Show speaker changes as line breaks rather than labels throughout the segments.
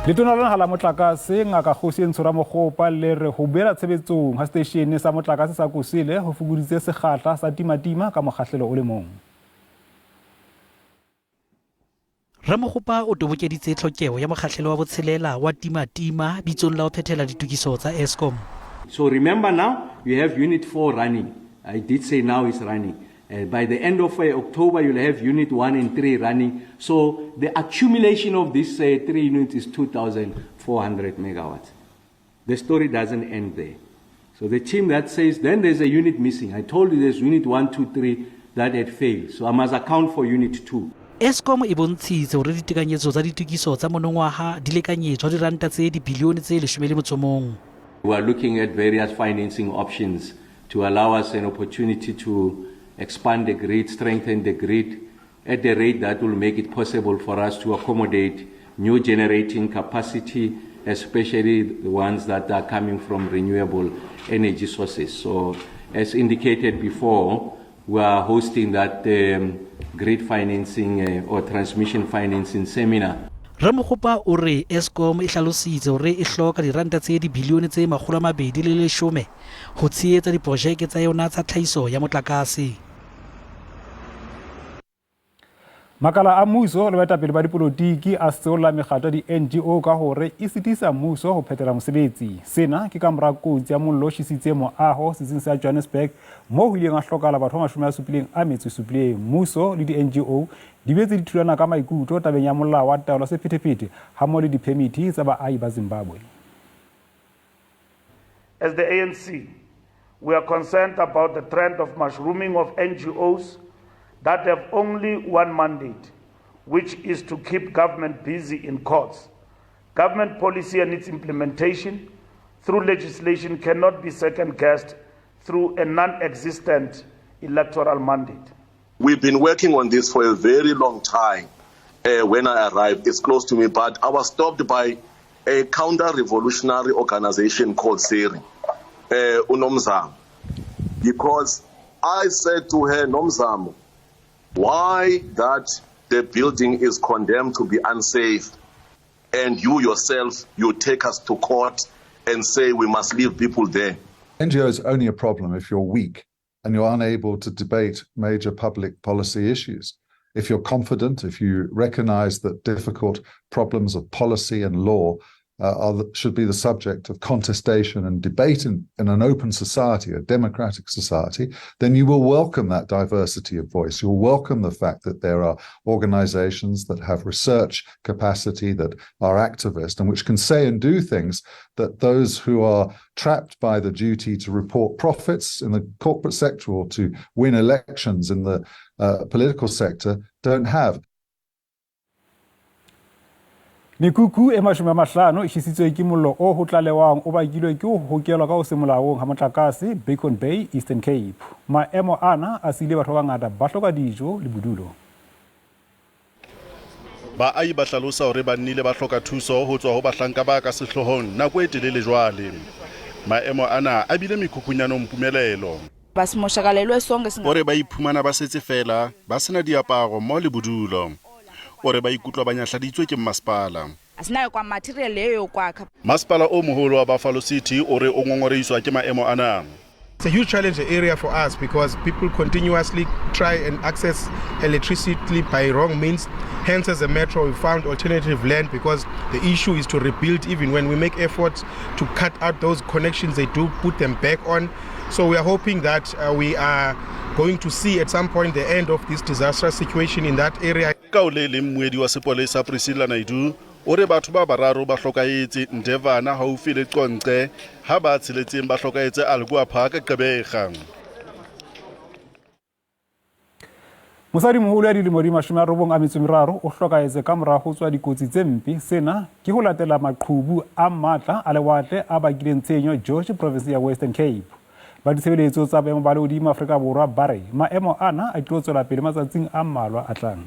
Letona la naha la motlakase, Ngaka Kgosientsho Ramokgopa, le re ho boela tshebetsong ha seteishene sa motlakase sa Kusile ho fokoditse sekgahla sa timatima ka mokgahlelo o le mong.
Ramokgopa o tobokeditse tlhokeho ya mokgahlelo wa botshelela wa timatima bitsong la ho phethela ditokiso tsa Eskom.
So remember now, you have unit 4 running. I did say now it's running. By the end of October, you'll have unit 1 and 3 running. So the accumulation of these 3 units is 2,400 megawatts. The story doesn't end there. So the team that says, then there's a unit missing. I told you there's unit 1, 2, 3 that had failed. So I must account for unit 2.
Eskom e bontshitse hore ditekanyetso tsa ditokiso tsa monongwaha di lekanyetswa diranta tse dibilione tse 11.
We are looking at various financing options to allow us an opportunity to expand the grid, strengthen the grid at a rate that will make it possible for us to accommodate new generating capacity, especially the ones that are coming from renewable energy sources. So, as indicated before, we are hosting that grid financing or transmission financing seminar.
Ramokgopa o re Eskom e hlalositse hore e hloka diranta tse dibilione tse 210 ho tshehetsa diprojeke tsa yona tsa tlhahiso ya motlakase.
Makala a mmuso le baetapele ba dipolotiki a seolla mekgatlo ya di-NGO ka hore e sitisa mmuso ho phethela mosebetsi. Sena ke ka mora kotsi ya mollo o tjhesitseng moaho setsing sa Johannesburg moo ho ileng ha hlokahala batho ba 77. Mmuso le di-NGO di boetse di thulana ka maikutlo tabeng ya molao wa taolo ya sephethephethe hammoho le diphemiti tsa baahi ba Zimbabwe.
As the ANC, we are concerned about the trend of mushrooming of NGOs that have only one mandate, which is to keep government busy in courts. Government policy and its implementation through legislation cannot be second-guessed through a non-existent electoral mandate.
We've been working on this for a very long time. When I arrived, it's close to me, but I was stopped by a counter-revolutionary organization called SERI, uNomzamo, because I said to her, Nomzamo, why that the building is condemned to be unsafe and you yourself, you take us to court and say we must leave people there.
NGO is only a problem if you're weak and you're unable to debate major public policy issues. If you're confident, if you recognize that difficult problems of policy and law should be the subject of contestation and debate in an open society, a democratic society, then you will welcome that diversity of voice. You'll welcome the fact that there are organizations that have research capacity, that are activist, and which can say and do things that those who are trapped by the duty to report profits in the corporate sector or to win elections in the political sector don't have.
Mekhukhu e 50 e tjhesitswe ke mollo o ho tlalewang o bakilwe ke ho hokelwa ka ho se molaong ha motlakase Beacon Bay, Eastern Cape. Maemo ana a siile batho ba bangata ba hloka dijo le bodulo.
Baahi ba hlalosa hore ba nnile ba hloka thuso ho tswa ho bahlanka ba ka sehloohong nako e telele jwale. Maemo ana a bile mekhukhunyana Mpumelelo. O re ba iphumana ba setse feela ba sena diaparo mmoho le bodulo. O re ba ikutlwa ba nyahladitswe ke mmasepala. Masepala o moholo wa Buffalo City o re o ngongorehiswa ke maemo ana.
It's a huge challenge area for us because people continuously try and access electricity by wrong means. Hence, as a metro, we found alternative land because the issue is to rebuild. Even when we make efforts to cut out those connections, they do put them back on. So we are hoping that we are going to see at some point the end of this disastrous situation in that area.
Ka ho le leng mmuedi wa sepolesa Priscilla Naidu o re batho ba bararo ba hlokahetse Ndevana haufi le Qonce ha ba tsheletseng ba hlokahetse Algoa Park Gqeberha.
Mosadimoholo ya dilemo di 93 o hlokahetse ka mora ho tswa dikotsi tse mpe. Sena ke ho latela maqhubu a matla a lewatle a bakileng tshenyo George province ya Western Cape. Ba ditshebeletso tsa boemo ba lehodimo Afrika Borwa ba re maemo ana a tlo tswela pele matsatsing a mmalwa a tlang.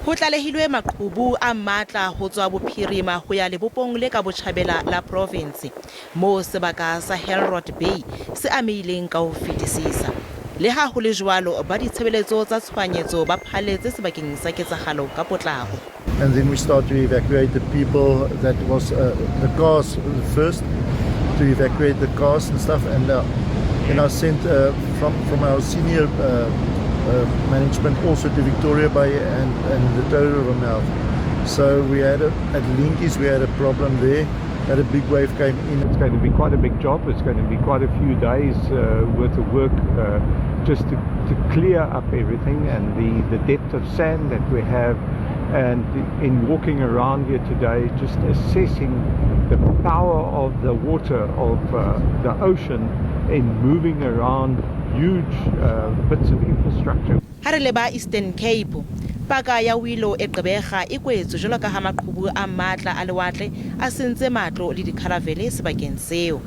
Ho tlalehilwe maqhubu a matla ho tswa bophirima ho ya lebopong le ka botjhabela la province, moo sebaka sa Hellrot Bay se amehileng ka ho fetisisa. Le ha ho le jwalo, ba ditshebeletso tsa tshohanyetso ba phalletse sebakeng sa ketsahalo ka potlako.
And then we start to evacuate the people that was the cars first, to evacuate the cars and stuff. And I sent from our senior management also to Victoria Bay and the Toe River mouth. So we had at Linkies we had a problem there. That a big wave came in.
It's going to be quite a big job. It's going to be quite a few days worth of work just to clear up everything and the depth of sand that we have. And in walking around here today, just assessing the power of the water of the ocean in moving around huge bits of infrastructure.
Ha re leba Eastern Cape, paka ya Wilo e Gqeberha e kwetswe jwalo ka ha maqhubu a matla a lewatle a sentse matlo le dikharavele sebakeng seo.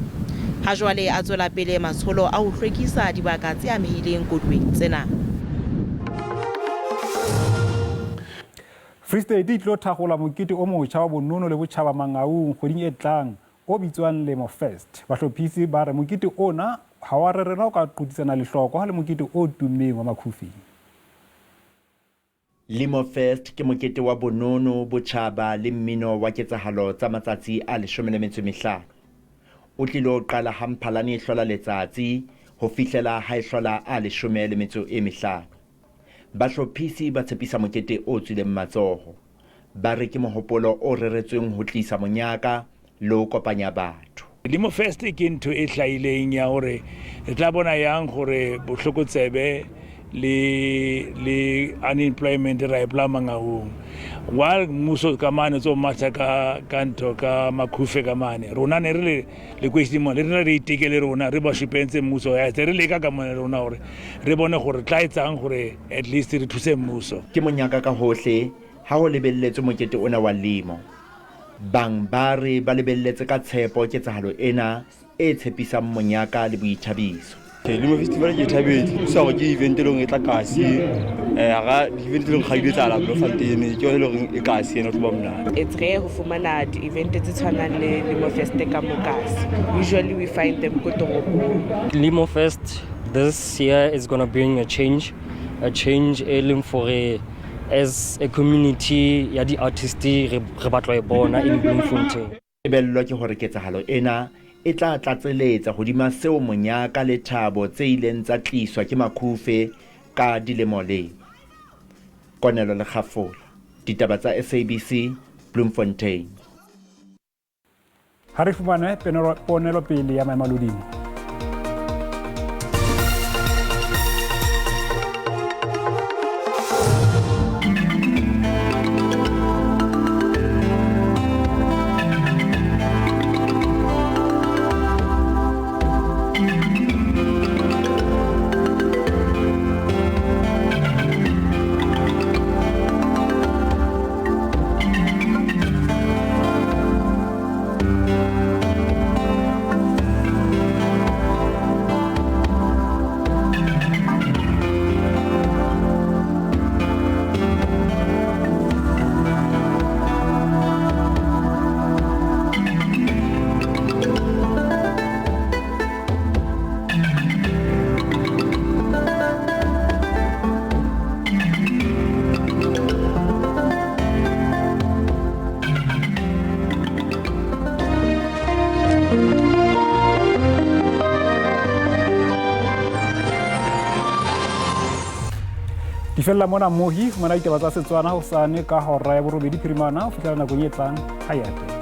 Ha jwale a tswela pele matsholo a ho hlwekisa dibaka tse amehileng koduweng tsena.
Free State e tlo thakgola mokete o motjha wa bonono le botjhaba Mangaung kgweding e tlang o bitswang Lemo Fest. Bahlophisi ba re mokete ona ha wa rerelwa ho ka qothisana lehlokwa le mokete o tummeng wa Makhufing.
Lemo Fest ke mokete wa bonono, botjhaba le mmino wa ketsahalo tsa matsatsi a 15. O tlilo qala ha Mphalane e hlola letsatsi ho fihlela ha e hlola a 15. Bahlophisi ba tshepisa mokete o tswileng matsoho. Ba re ke mohopolo o reretsweng ho tlisa monyaka le ho kopanya batho.
Lemo Fest ke ntho e hlahileng ya hore re tla bona yang hore bohlokotsebe le unemployment ra e bolaya Mangaung. While mmuso ka mane tso matha ka ntho ka Makhufe ka mane, rona ne re le lekweisheneng mona, le rona re iteke le rona, re ba shupentse mmuso ya re leka ka mona le rona hore re bone hore tla etsang hore at least re thuse mmuso.
Ke monyaka ka hohle ha ho lebelletswe mokete ona wa lemo. Bang ba re ba lebelletse ka tshepo ketsahalo ena e tshepisang monyaka le boithabiso.
Lemo Festival ke thabetse, thusa hore ke event e leng e tla kasi, hara di-event e leng kgale di etsahala Bloemfontein, ke yona e leng hore e kasi ena ho tlo ba monate.
It's rare ho fumana di-event tse tshwanang le Lemo Fest ka mo kasi. Usually we find them ko toropong.
Lemo Fest this year is going to bring a change e leng for as a community ya di-artist re batla e bona in Bloemfontein.
Tebello ke hore ketsahalo ena e tla tlatseletsa hodima seo monyaka le thabo tse ileng tsa tliswa ke Makhufe ka dilemo lemo. Konelo Lekgafola, ditaba tsa SABC, Bloemfontein.
Ha re fumane ponelopele ya maemo a lehodimo. Di fella mona mohi fumana ditaba tsa Setswana hosane ka hora ya 8 phirimana ho fihlela nakong e tlang. Ha ya teng.